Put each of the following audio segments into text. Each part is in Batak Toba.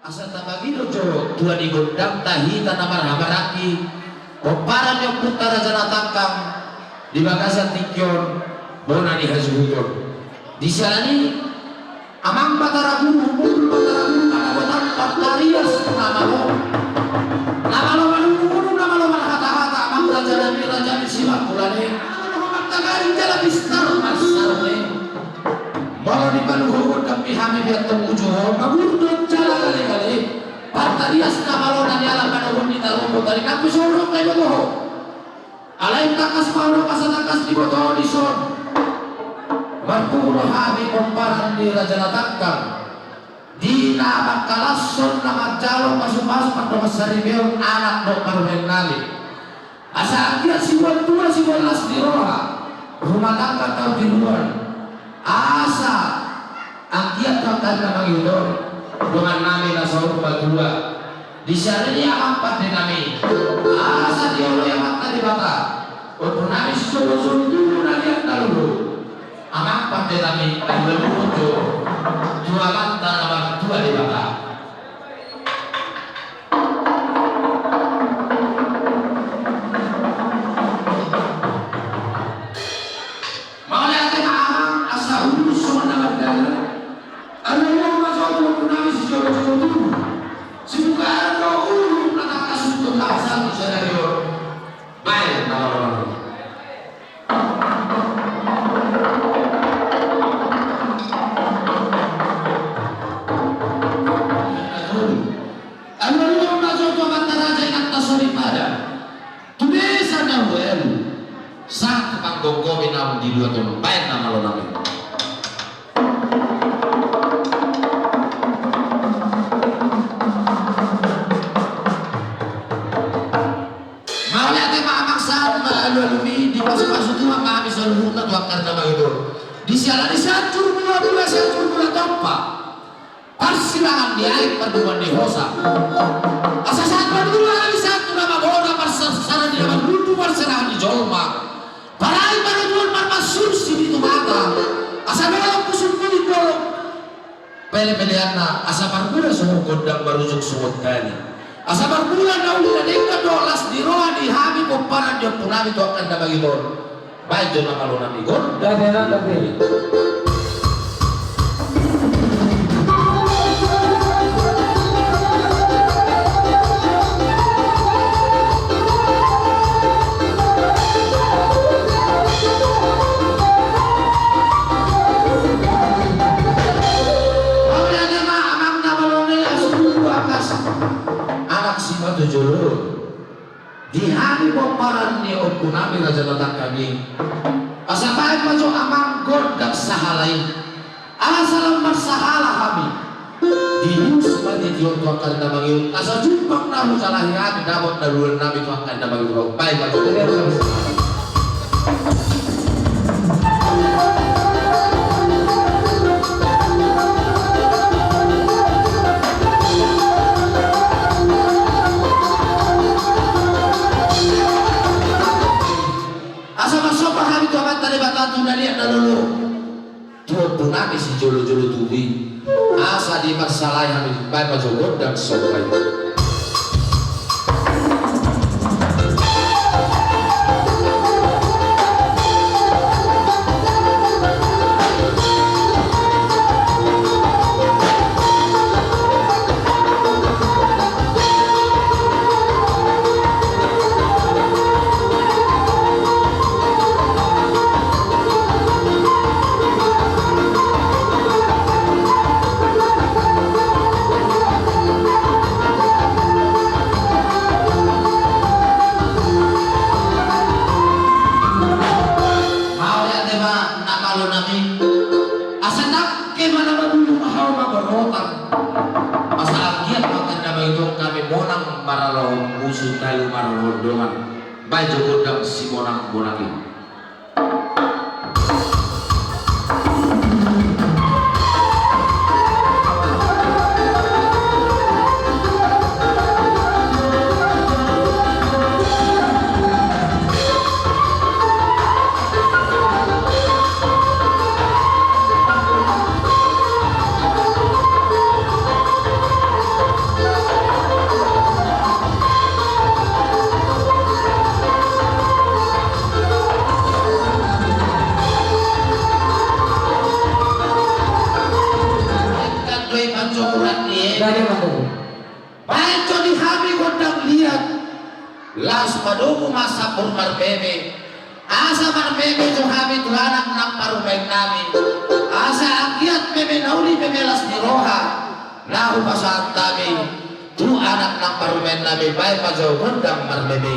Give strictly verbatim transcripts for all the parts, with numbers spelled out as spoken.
Asa tapangido jo tua ni gondangta hita na marhahamaranggi, pomparan ni ompunta Raja Natangkang di bagasan tingki on, bona ni hasuhuton. Di siala ni i, amang Batara Guru, Batara Guru, mana botan Partarias na malo. Na malo manungkun, na malo marhatahata, amang raja nami, raja ni Simarmulane. Amang tagaring jala pistar marsarune. Molo dipaluhut dapot hami biar tong uju ho, maburdot jala galegale. Partarias na malo na nialap manogot ni tarombo tali, nang pe so ro na iboto ho. Alai tangkas ma ro, asa tangkas diboto ho dison. Marpungu do hami pomparan ni Raja Natangkang. Di na mangkalashon na manjalo pasupasu mandongani saripeon anak dohot parumaen nami. Asa anggiat siboan tua siboan las ni roha, rumah tangga tau tiruan. Asa anggiat tu angka na mangihut on, dongan nami na saur matua. Di siala ni i amang pande nami, asa dioloi Amanta Debata ompu nami sijolojolo tubu na liat na lolo. Amang pande nami, alualuhon jo tu Amanta na martua Debata. Mauliate ma amang, asa ulos songon na mardalan. Alualuhon ma jo tu ompu nami sijolojolo tubu. Sibukaan do ulu na tangkas tu lapasan sadari on. Baen na malo nami. Alualuhon ma jo tu amanta raja, inanta soripada, tu desa na hualu, sahat tu panggomgomi naung di luat on. Baen na malo nami. Mauliate ma amang, sahat ma alualumi, dipasupasu Tuhan ma hami saluhutna tu angka na mangihut on. Di siala ni Sianjur Mula Mula, Sianjur Mula Tompa, parsirangan ni aek, pardomuan ni hosa. Asa sahat ma tutu hami sahat tu na mabona, parsarsaran ni na marbulbu, parserahan ni jolma. Parai panotuan marmansur sipitu mata. Asa bolon pusuk kuning bolon pelepeleanna, asa parmula songon gondang, marujung songon tali. Asa parmula na uli na denggan dohot las ni roha di hami pomparan ni ompu nami tu angka na mangihut on. Baen jo na malo nami, gondang. Date na, date. Mauliate ma amang na malo nami, asa tubu angka anak simatua jolo di hami pomparan ni ompu nami Raja Natangkang i. Asa baen ma jo amang gondang sahala i. Asa lam marsahala hami. Dius ma titi on tu angka na mangihut, asa jumpang na hujalahi hami dapot na dua nami tu angka na mangihut. Baen ma jo. Asa marsomba hami tu Amanta Debata tu na liat na lolo, tu ompu nami sijolojolo tubu i. Asa diparsahalai hami, baen ma jo gondang somba i. Mauliate ma na malo nami. Asa tangke ma na mabulung, hau ma borotang. Asa anggiat ma angka na mangihut on, hami monang marhalado musu, talu marhalado dongan. Baen jo gondang simonang-monang i. Padomu ma sambur marmeme, asa marmeme jo hami tu anak nang parumaennami, asa anggiat meme na uli, meme las ni roha, na hupasahat hami tu anak nang parumaennami, baen ma jo gondang marmeme.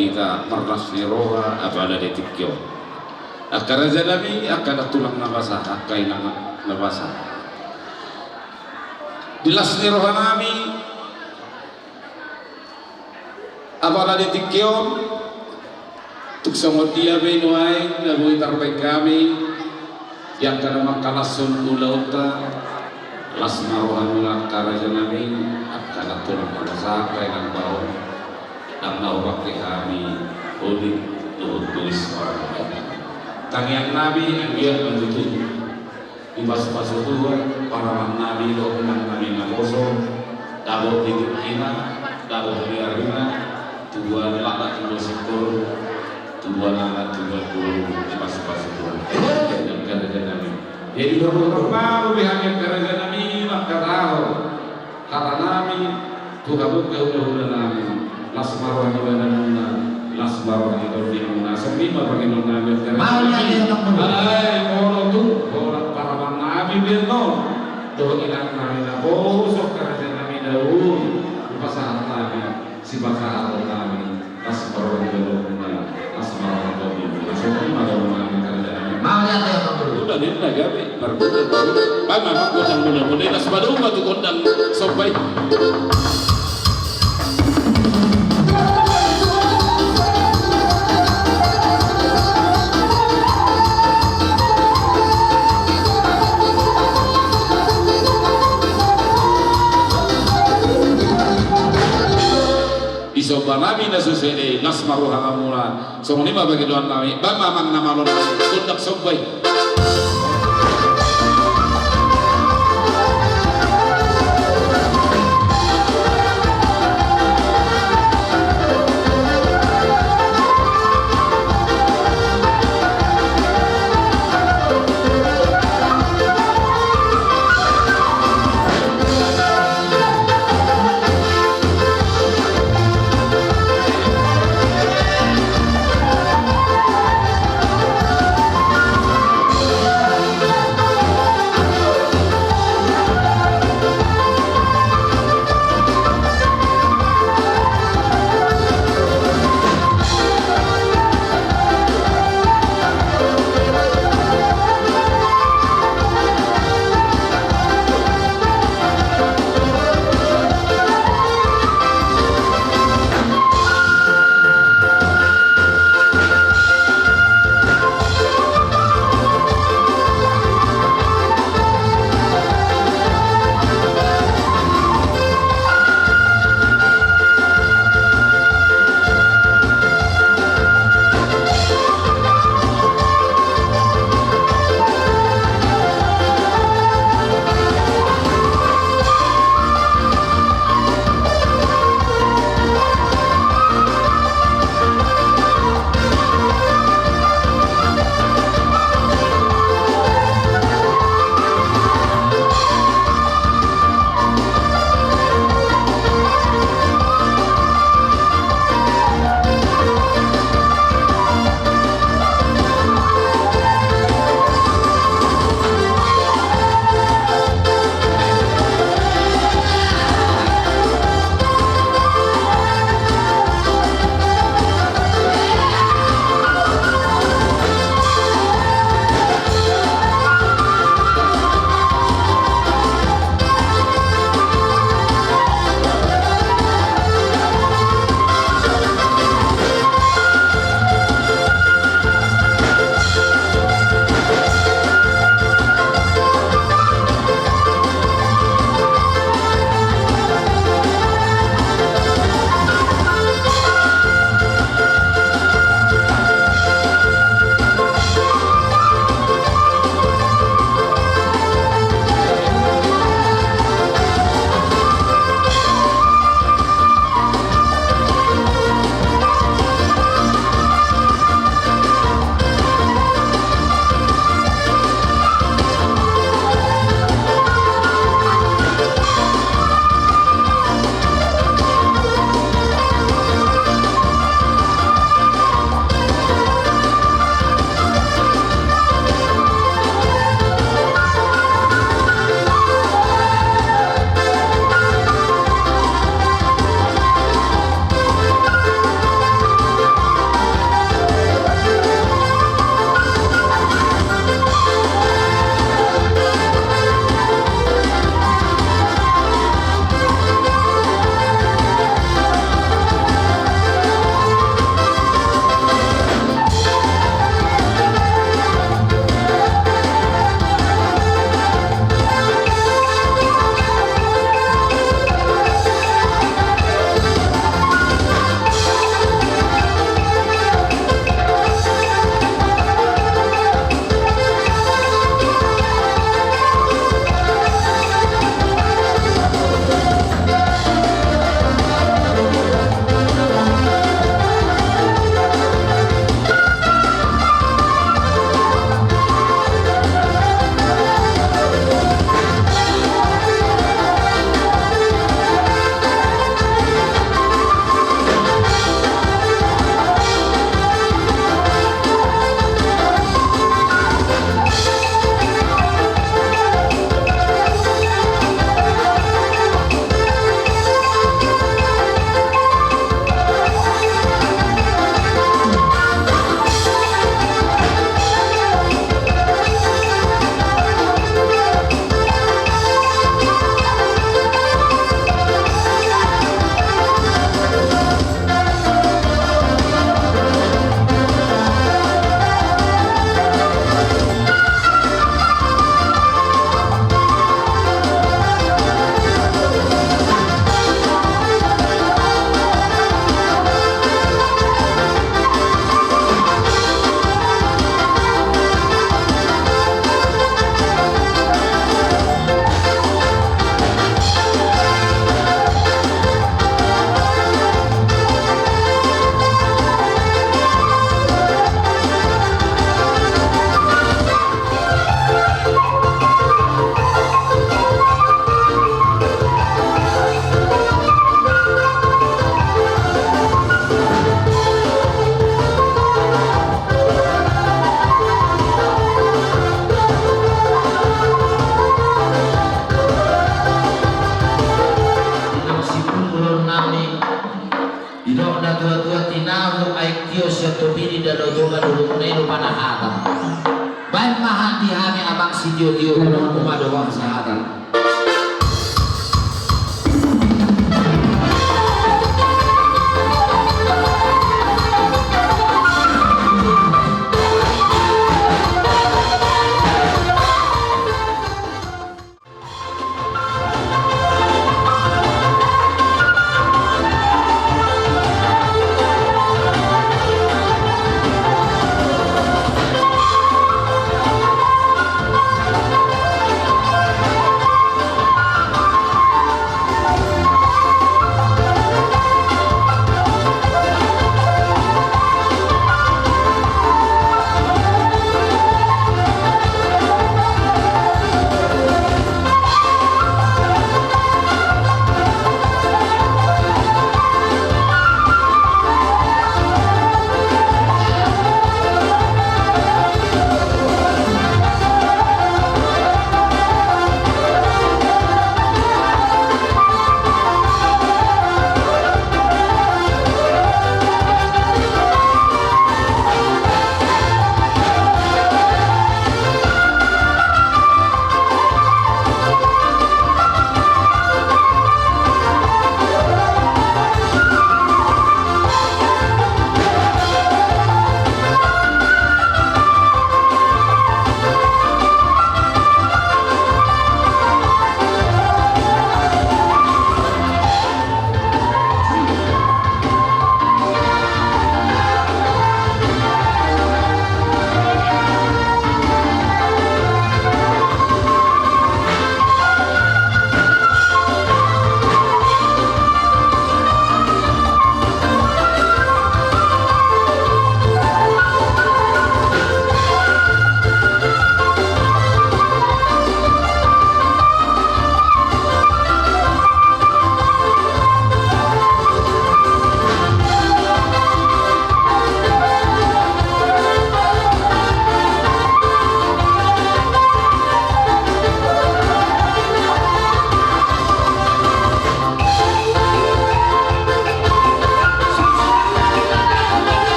Hita marlas ni roha apala di tingki on. Angka raja nami, angka nantulang na basa, angka inang na basa. Di las ni roha nami apala di tingki on, tung songon dia pe nuaeng na boi tarbaen hami di angka na mangkalashon ulaonta. Las ma rohamuna angka raja nami, angka nantulang na basa, angka inang na basa. Ndang na hupangke hami holit dohot bolis. Tangiang nami anggiat ma tutu dipasupasu Tuhan paraman nami dohot inang nami naposo, dapot di tingkina, dapot di arina, tubuan anak, tubuan singkop, tubuan anak, tubuan boru, dipasupasu Tuhan. Angka raja nami. Jadi, berdoa baru di hami angka raja nami, mangkatahon hata nami tu hamu angka hulahula nami. Las ma roha ni badanmuna, las ma roha ni tondimuna. Songon i ma pangidoan nami. Mauliate ma. Alai molo tung holan paraman nami be annon dohot inang nami naposo, angka raja nami, daun hupasahat hami sipasahaton nami. Las ma roha ni badanmuna, las ma roha ni tondimuna. Songon i ma pangidoan nami angka raja nami. Mauliate ma. Udah, ninna gabe. Marbuka tu. Ba ma gondang mula-mula, las ma dohot tu gondang somba i. Di somba nami na so sude, las ma roha hamuna. Songon i ma pangidoan nami, ba ma amang na malo nami, gondang somba i. Tahan di hami amang sitio-tio, toma dohot sahatan.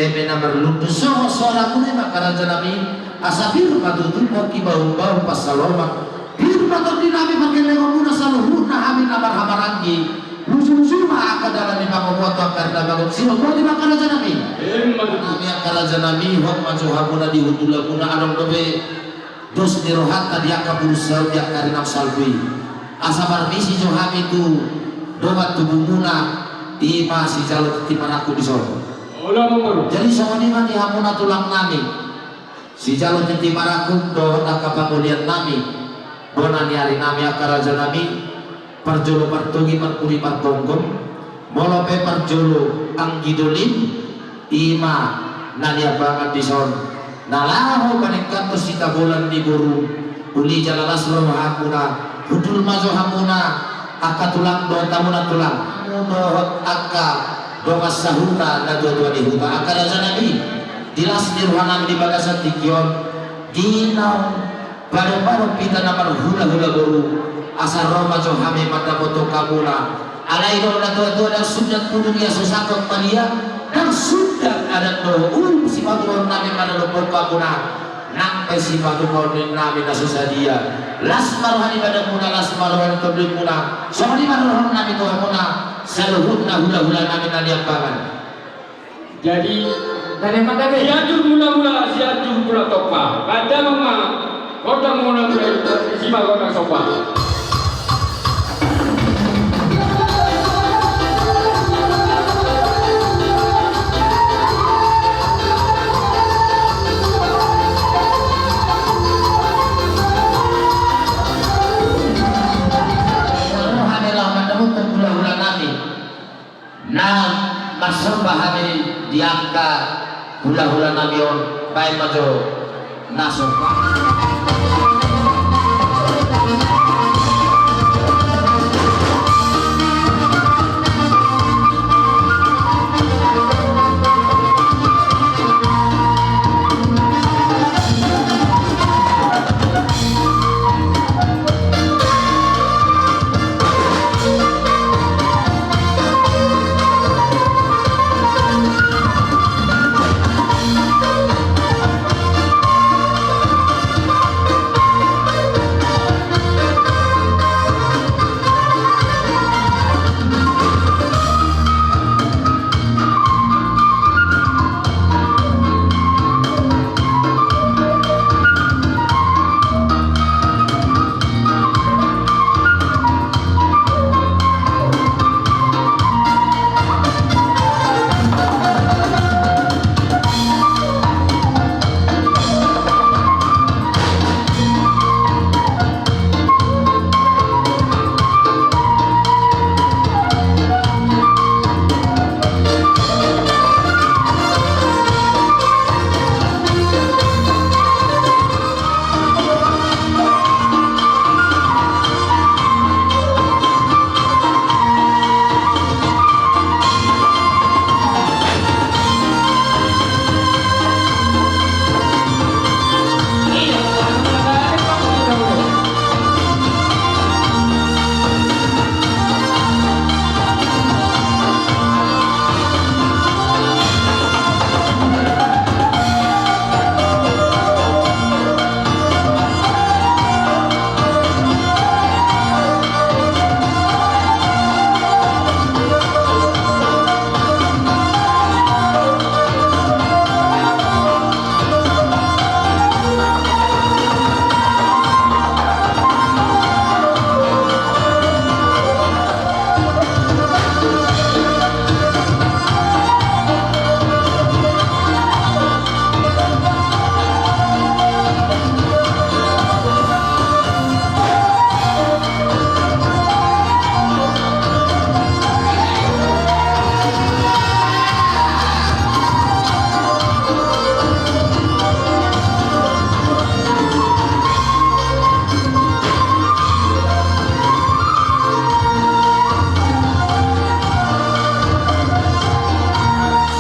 Eme na marlundu songon soramuna i ma angka raja nami, asa pir ma tutu pongki bahu-bahu pansalongan. Pir ma tondi nami pargellengonmuna saluhutna hami na marhamaranggi. Luju-luju ma angka dalan ni pangomoan tu angka ari na bagot. Sirombohon i ma angka raja nami. Emma tutu. Nami angka raja nami, hot ma jo hamuna di hundulanmuna, adong dope dos ni rohanta di angka pudun saut di angka ari na salpu i. Asa parmisi jo hami tu dongan tubumuna, i ma sijalo tintin marangkup dison. Olo, amang boru. Jadi songon i ma di hamuna tulang nami. Sijalo tintin marangkup dohot angka pangolian nami. Bona ni ari nami angka raja nami. Parjolo partogi, parpudi pargomgom, molo pe parjolo anggi doli, i ma na niambangan dison, na laho maningkathon sitabolan ni boru, uli jala las rohamuna, hundul ma jo hamuna, angka tulang dohot hamuna tulang, hamu dohot angka dongan sahuta na tua-tua ni huta, angka raja nami, di las ni roha nami di bagasan tingki on, di naung Pado-pado hita na marhula-hula boru, asa ro ma jo hami mandapothon hamuna. Alai do na tua-tua, ndang sundat tudu ia so sangkot malia, ndang sundat adat dohot uhum sipatupaon nami mandapothon hamuna. Nang pe sipatupaon nami na so sadia. Las ma roha ni badanmuna, las ma roha ni tondimuna. Songon i ma dohonon nami tu hamuna, saluhutna hula-hula nami na niambangan. Jadi, tadi apa tadi? Sianjur mula-mula, Sianjur mula tompa. Kata mama, kota mula-mula, isi ma kota somba. Hami laho mandapothon hula-hula nami. Na marsomba hami di angka hula-hula nami on, baen ma jo na somba.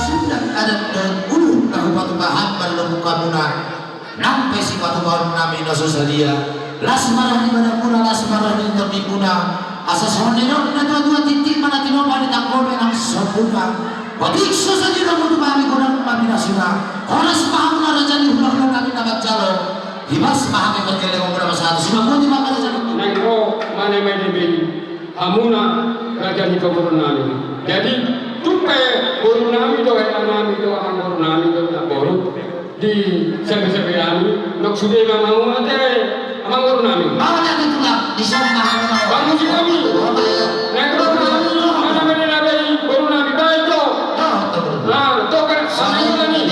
Sundat adat dohot uhum na hupatupa hami mardongan hamuna. Nang pe sipatupaon nami na so sadia. Las ma roha ni badanmuna, las ma roha ni tondimuna. Asa songon na nidok ni na tua-tua, tintin ma na tinopa, ditangkomi nang so buka. Otik so sadia do botima nami, godang ma pinasuna. Horas ma hamuna raja ni hulahula nami na manjalo. Hibas ma hami pargellengonmuna pasahaton. Siboti ma raja ni. Naeng ro ma na made be hamuna raja ni pamoruon nami. Jadi tung pe boru nami do, hela nami do, amangboru nami do, namboru. Di sebe-sebe nami, nang sude ma mauliate, amangboru nami. Mauliate tulang, di son ma hami. Bang, musik kami. Naeng ro ma hami, mana mene na be i, boru nami, baen jo. Ah, to kan, amangboru nami.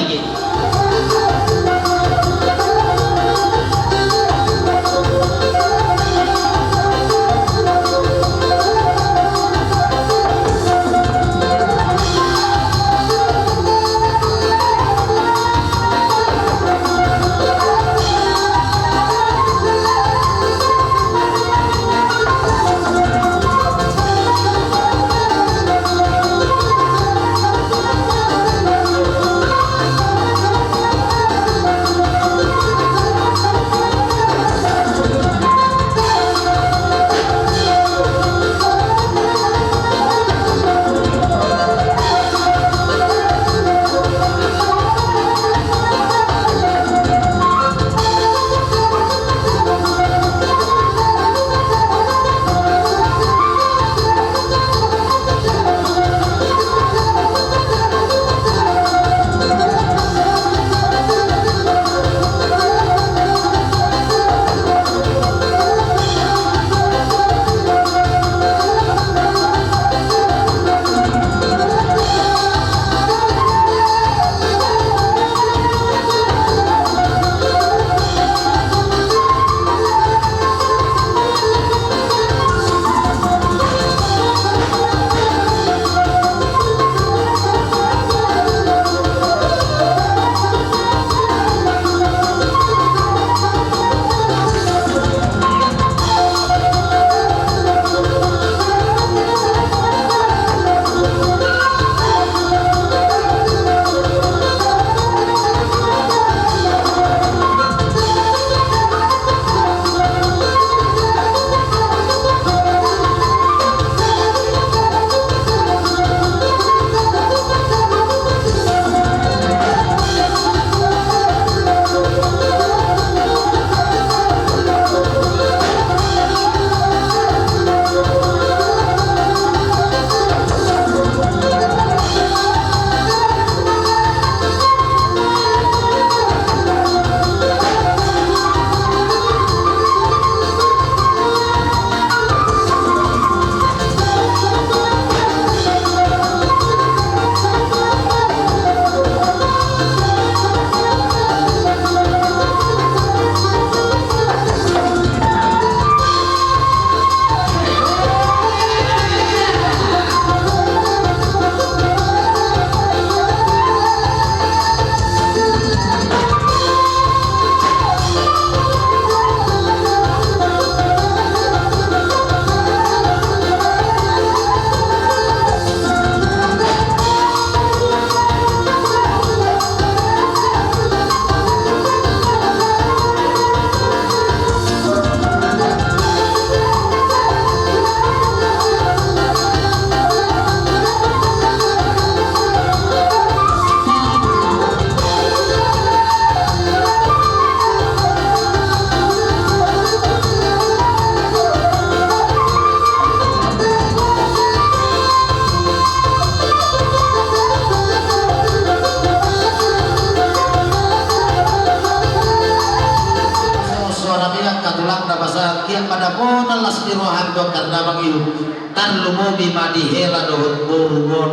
Suara bilang ka tulang na pasahat, ia ma dapotan las ni roha tu angka na mangihut. Tarlumobi ma di hela dohot boru on.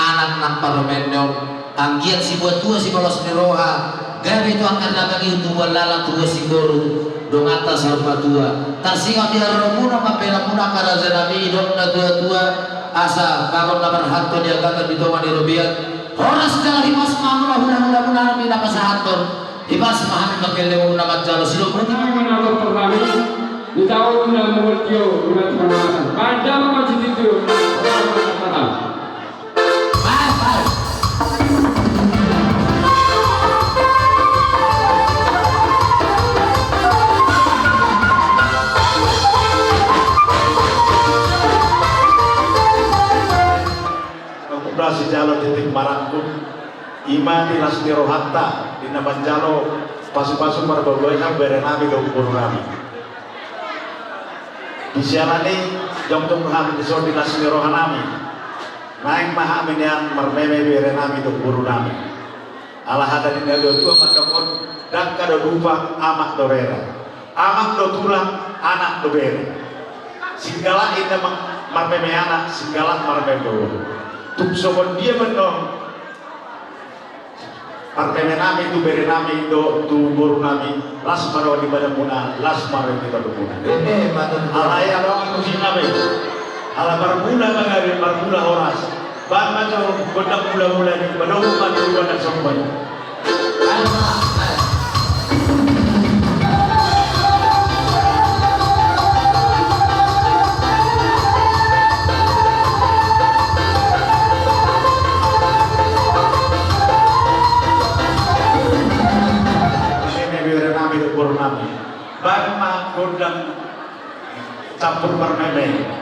Anak nang parumaenna on, anggiat sibuat tua sibolas ni roha, gabe tu angka na mangihut, tubuan lalan tubuan siboru, donganta saur matua. Tarsingot di haroromuna, mambahenonmuna angka raja nami, didok na tua-tua, asa bagot na marhalto di agatan di tonga ni robean. Horas jala hibas ma hamuna hula-hulamuna nami na pasahathon. Hibas ma hami pargellengonmuna manjalo. Sidok boti ma hami na tortor nami, di taon na mangoltio, di mati mangasan. Baen damang ma sitio. Operasi jalan di Marangkup, i ma di las ni rohanta, di na manjalo pasu-pasu parbue-buean berenami dohot borunami. Di siala ni i, jongjong hami dison di las ni rohanami. Naeng ma hami nian marmeme berenami dohot borunami. Ala hata ni na dua-dua mandok on, ndang hadaopan amak dohot bere. Amak do tulang, anak do bere. Singgalak inna ma-, marmeme anak, singgalak marmeme boru. Tung songon dia ma annon marmemenami tu berenami dohot tu borunami, las ma roha ni badanmuna, las ma roha ni tondimuna. Alai adong musiknami. Ala marmula ma gabe, marmula horas. Baen ma jo gondang mula-mula ni, padomu ma tu gondang somba i. Baen ma gondang campur marmeme.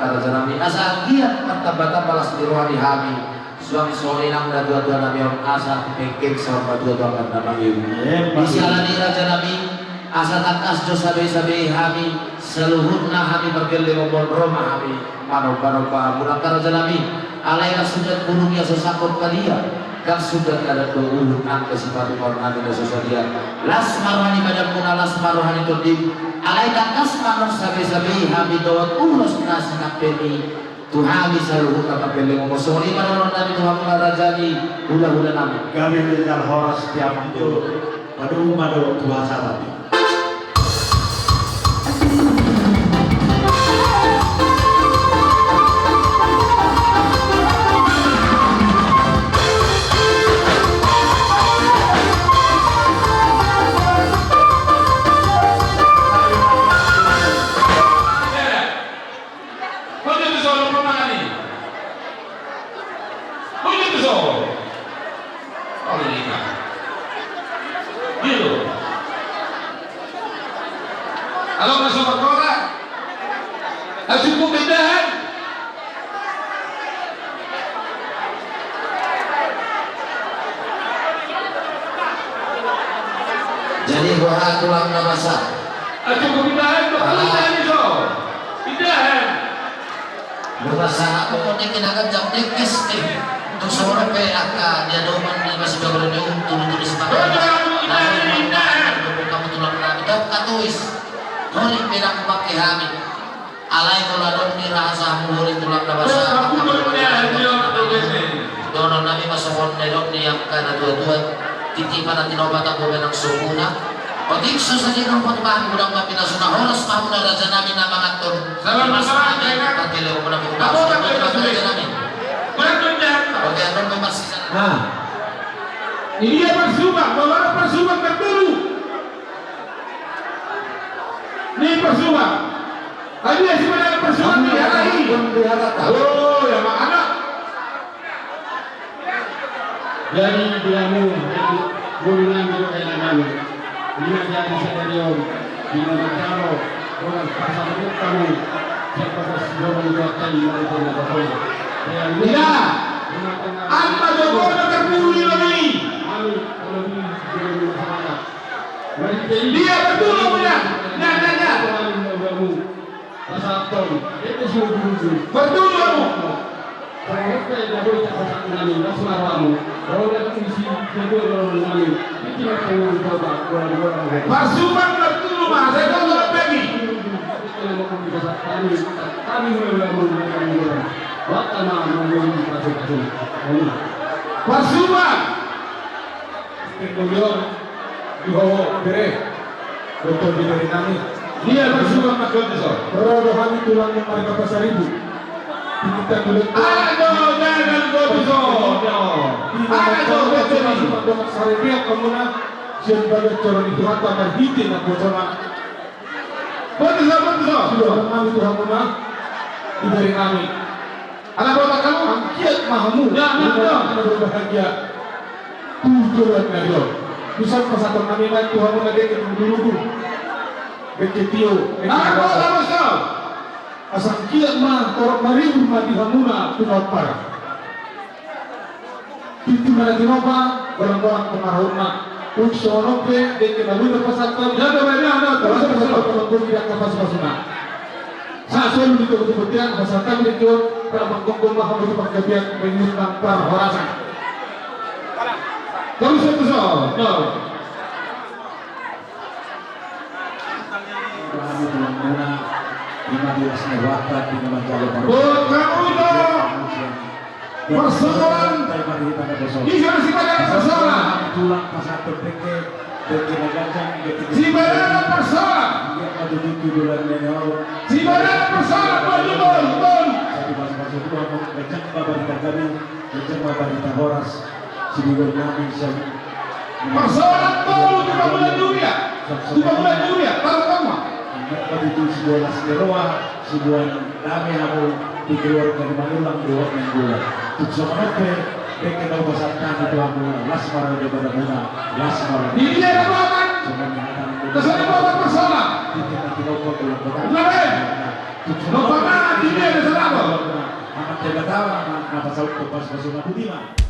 Raja nami, asa anggiat martamba-tamba las ni roha di hami, suang songon i nang natuatua nami on, asa pengkeng saur matua tu angka na mangihut. Emma tutu. Di siala ni i raja nami, asa tangkas jo sabe-sabe hami, saluhutna hami margelleng on, ro ma hami manomba-nomba hamu angka raja nami. Alai na suda burung ia so sangkot padia, ndang suda adat do uhum angka sipatupaon nami na so sadia. Las ma roha ni badanmuna, las ma roha ni tondim. Alai tangkas ma annon sabe-sabe hami dohot ulos na sinampe i tu hami saluhutna margelleng on. Songon i ma dohonon nami tu hamuna raja ni hula-hula nami. Gabe ma jala horas di hamu, padomu ma dohot tu hasarami. Hujung tu solo pemangani. Hujung tu solo. Kalau ini kan. Gitu. Kalau masuk sekolah, harus cukup pindahan. Jadi, boha tulang na basa? Aduh, pindahan, pindahan, pindahan. Boha sangap pokokna, kena kan jam dekes, eh. Untuk seorang pe angka dia doman di masih jauh dari untuk, untuk di sepanjang. Pindahan, pindahan. Kamu tulang na, kita katuis. Hori pedang pakai hami. Alai molo adong ni raha sahat muli tulang na basa. Dohonon nami ma songon na nidok ni angka na tua-tua. Titi ma na tinopa, tabo ma nang soguna. Otik so sadia na upat bahan, godang ma pinasuna, horas ma hamuna raja nami na manganhon. Salam, salam. Pake leo mana buka. Raja nami. Oke, adong ma masih. Nah. Ini dia Parsubang, bawa Parsubang bertemu. Ni Parsubang. Adia si mana Parsubang ni halahi. Oh, ya, mak anak. Jadi, dia mu, jadi, boleh nami, boleh nami. Dia jadi sadarion, di mana jalo, orang pasar kamu, siapa kasih orang buat tadi, mereka yang apa. Tidak. Anda jogo na terpulih lagi. Kami, kalau di, di masyarakat. Dia bertemu punya. Nah, nah, nah. Bertemu. Parsubang bertemu, Mas. Saya tahu lagi. Parsubang. Tingkos on, di ho, bere. Doktor di bere nami. Dia Parsubang, Mas Gonzo. Ro do hami tulang na marga Pasaribu. Di kita tulang. Anak do, jangan Gonzo. Anak do, Gonzo. Pasaribu, hamuna. Sian bagas coro di Tuhan, tak marhite, nak bocona. Gonzo, Gonzo. Sudah nami Tuhan, hamuna. Di bere nami. Ala botak hamu, anggiat ma hamu. Ya, ya, ya. Berbahagia. Tu joloan na ro. Bisa pasahaton nami ma tu hamu na dengke tu duluku. Dengke tio, dengke. Ala botak hamu. Asa anggiat ma torop maribur ma di hamuna tu na ompar. Titi ma na tinopa, golang-golang pangarahutna. Tung songon on pe, dengke na luda pasahaton. Ya, ya, ya, ya. Pasahaton, pasahaton, pasahaton. Sa solu di toko-toko tiang, pasahat hami di tuan, rap manggomgom ma hamu tu panggabean, mangihut nang parhorasan. Terus itu so, no. Buat kamu itu. Persoalan. Bisa masih banyak persoalan. Tulang pasahaton dengke, dengke na ganjang, dengke. Masih banyak persoalan. Iya, maju dengke bulan ini, oh. Masih banyak persoalan, maju, maju, maju. Satu masuk-masuk dua, mau ganjang, bapak di tangga ini, ganjang, bapak di tangga horas. Sidung nami sian. Persoalan tolu tu bangunan dunia. Tu bangunan dunia, taruh kamu. Anak batu tu sebelas keroa, sebuah nami hamu di keluarga di Manulang, dua minggu. Tuk sama pe, dengke na pasahat nami tu hamu, las ma roha di badanmuna, las ma roha. Di dia ada buatan. Sama ni hatan. Terus ada buatan persoalan. Di tengah-tengah buat bulan. Bukan, eh. Nomor na tiga, Desa Labon. Anak Debata, anak, anak pasal, pasal, pasal, pasal,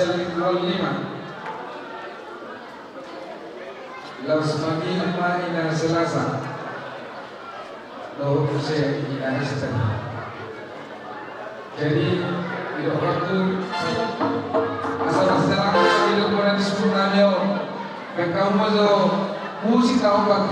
Lima. Laos mangihut ma Ina Selasa dohot muse Ina Ester. Jadi, didok rohangku, asa marsilang ma didok bona di suhut nami on. Baen hamu ma jo musik na opat.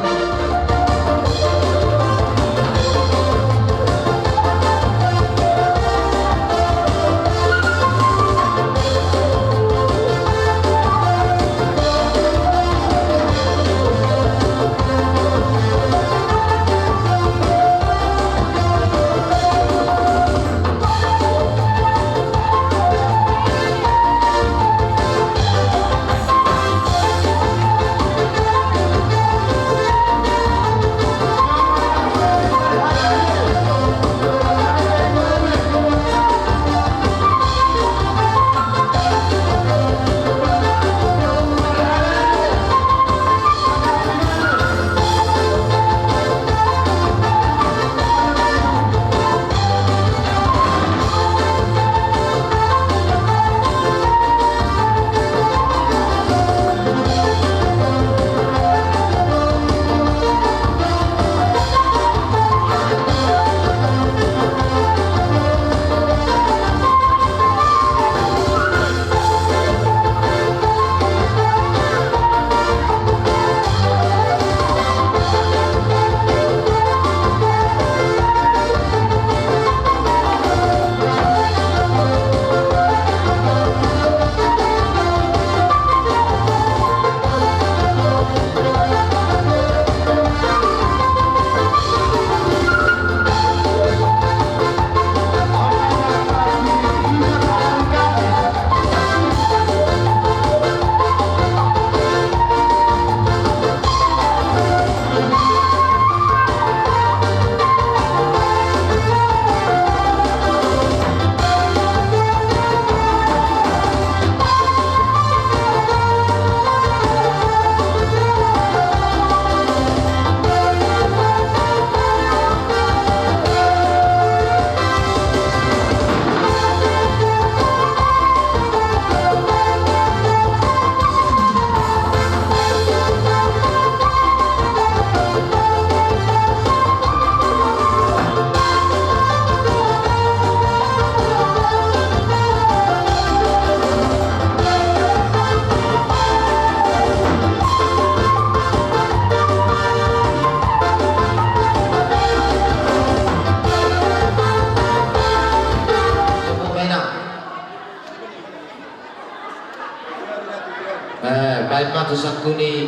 Eh, baen ma tu sangkuni.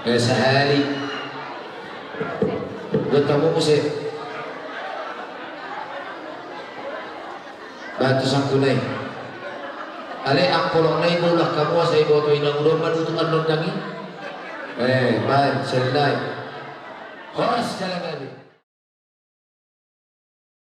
Eh, sahali. Buat tamu muse. Baen tu sangkuni. Ale, angkolong nai bolah kamu, asa iboto inang udo manutuk annon dangi. Eh, baen, selai. Horas, jalan lagi.